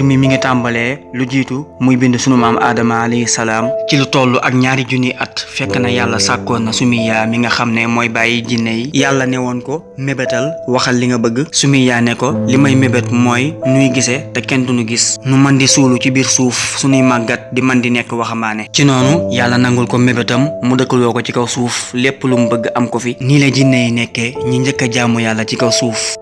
mi ngi tàmbalee lu jiitu muy bind sunu maam Adama alayhi salaam ci lu toll ak ñaari junni at fekk na yàlla sàkkoon na Sumiya mi nga xam ne mooy bàyyi jinne yi yàlla ne woon ko mébétal waxal li nga bëgg Sumiya ne ko li may mébét mooy nuy gisee te kenn duñu gis nu man di suulu ci biir suuf sunuy màggat di man di nekk waxambaane ci noonu yàlla nangul ko mébétam mu dëkkaloo ko ci kaw suuf lépp lu mu bëgg am ko fi nii la jinne yi nekkee ñi njëkk a jaamu yàlla ci kaw suuf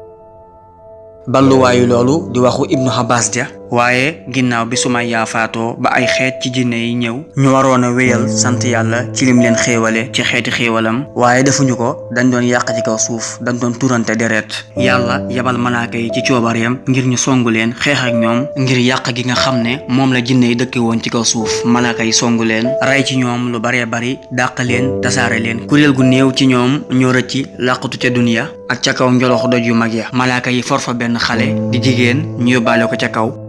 balluwaayu loolu di waxu Ibnu Abbas ja waaye ginnaaw bi Sumayya faatoo ba ay xeet ci jinne yi ñëw ñu waroon a wéyal sant yàlla ci lim leen xéewale ci xeeti xéewalam waaye defuñu ko dañ doon yàq ci kaw suuf dañ doon turante deret yàlla yabal malaaka yi ci coobareem ngir ñu songu leen xeex ak ñoom ngir yàq gi nga xam ne moom la jinne yi dëkke woon ci kaw suuf malaaka yi songu leen rey ci ñoom lu baree bari dàq leen tasaare leen kuréel gu néew ci ñoom ñoo rëcc làqutu ca duniya ak ca kaw njolox doj yu mag ya malaaka yi forfa benn xale di jigéen ñu yóbbaale ko ca kaw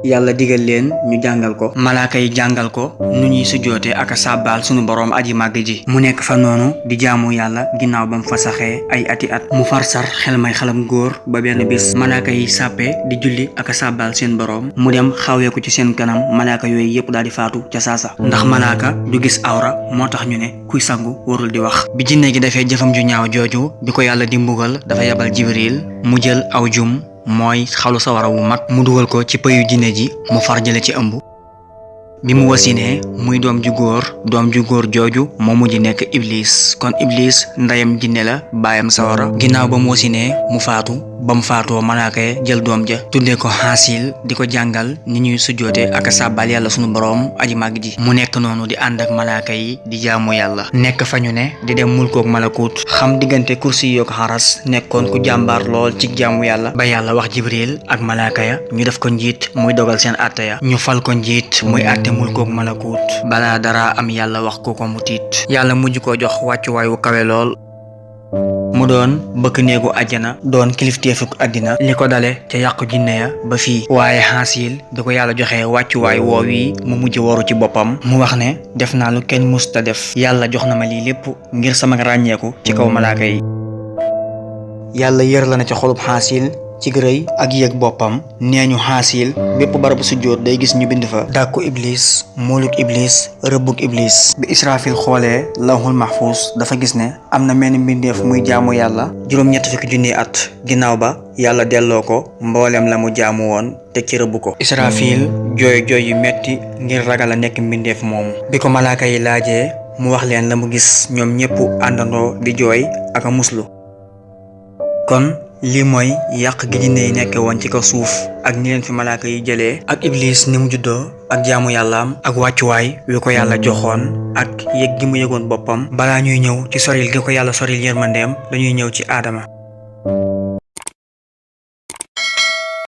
yàlla digal leen ñu jàngal ko malaaka yi jàngal ko nu ñuy sujjoote ak a sàbbaal sunu boroom aji màgg ji mu nekk fa noonu di jaamu yàlla ginnaaw ba mu fa saxee ay ati at mu farsar xel may xalam góor ba benn bis malaaka yi sàppe di julli ak a sàbbaal seen boroom mu dem xawee ko ci seen kanam malaaka yooyu yépp daal di faatu ca saasa ndax malaaka du gis awra moo tax ñu ne kuy sangu warul di wax bi jinne gi defee jëfam ju ñaaw jooju bi ko yàlla di mbugal dafa yabal Jibril mu jël aw jum mooy xalu sawara wu mag mu dugal ko ci pëyu jinne ji mu far jële ci ëmb bi mu wasinee muy doom ju góor jooju moo mujj nekk Iblis kon Iblis ndeyam jinne la baayam sawara ginnaaw ba mu wasinee mu faatu ba mu faatoo malaaka ya jël doom ja tuddee ko Haasil di ko jàngal ni ñuy sujjoote ak a sàbbal yàlla sunu boroom aji màgg ji mu nekk noonu di ànd ak malaaka yi di jaamu yàlla nekk fa ñu ne di dem mulkook malakut xam diggante kursi yook xaras nekkoon ku jàmbaar lool ci jaamu yàlla ba yàlla wax Jibril ak malaaka ya ñu def ko njiit muy dogal seen àtte ya ñu fal ko njiit muy àtte mulkook malakut balaa dara am yàlla wax ko mu tiit yàlla mujj ko jox wàccuwaay wu kawe lool mu doon bëkk néegu àjjana doon kilifteefuk àddina li ko dale ca yàqu jinne ya ba fii waaye Haasil di ko yàlla joxe wàccuwaay woow yi mu mujj waru ci boppam mu wax ne def naa lu kenn musta def yàlla jox na ma lii lépp ngir sama ràññeeku ci kaw malaaka yi yàlla yër la na ci xolub Haasil ci rëy ak yëg boppam nee ñu Haasil bépp barabu sujjóot day gis ñu bind fa dàkku Iblis mooluk Iblis rëbbuk Iblis bi Israfil xoolee lawhul mahfuz dafa gis ne am na menn mbindeef muy jaamu yàlla juróom-ñett fukki junni at ginnaaw ba yàlla delloo ko mboolem la mu jaamu woon te ci rëbb ko Israfil jooy yu metti ngir ragal a nekk mbindeef moomu bi ko malaaka yi laajee mu wax leen la mu gis ñoom ñépp àndandoo di jooy ak a muslu kon lii mooy yàq gi jinne yi nekke woon ci kaw suuf ak ni leen fi malaaka yi jëlee ak Iblis ni mu juddoo ak jaamu yàllaam ak wàccuwaay wi ko yàlla joxoon ak yëg gi mu yëgoon boppam balaa ñuy ñëw ci soril gi ko yàlla soril yërmandeem dañuy ñëw ci Aadama